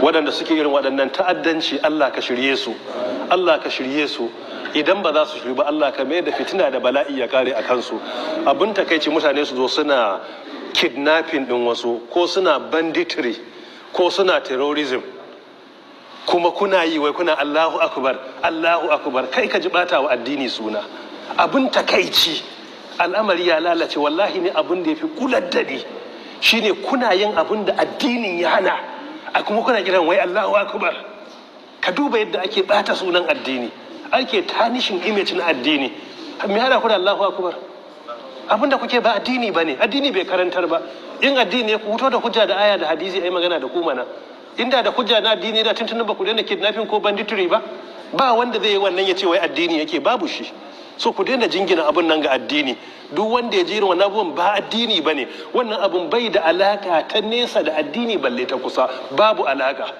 Waɗanda suke irin waɗannan ta'addanci, Allah ka shirye su, Allah ka shirye su. Idan ba za su shiryu ba, Allah ka mai da fitina da bala'i ya kare a kansu. Abin takaici, mutane su zo suna kidnapping ɗin wasu, ko suna banditry, ko suna terrorism, kuma kuna yi wai kuna "Allahu akbar, Allahu akbar". Kai, ka ji bata wa addini suna. Abin takaici, al'amari ya lalace. Wallahi ne abin da ya fi kular daɗi shine kuna yin abin da addinin ya hana a kuma kuna kiran wai "Allahu akbar". Ka duba yadda ake bata sunan addini, ake tarnishing image na addini. Me hada ku da "Allahu akbar"? Abin da kuke ba addini bane, addini bai karantar ba. In addini ya fito da hujja da aya da hadisi, ai magana da ku mana. Inda da hujja na addini, da tuntunin ba ku daina kidnapping ko banditry ba. Ba wanda zai yi wannan ya ce wai addini yake, babu shi. So ku daina jingina abun nan ga addini. Duk wanda ya ji irin wannan abun, ba addini bane. Wannan abun bai da alaka ta nesa da addini, balle ta kusa, babu alaka.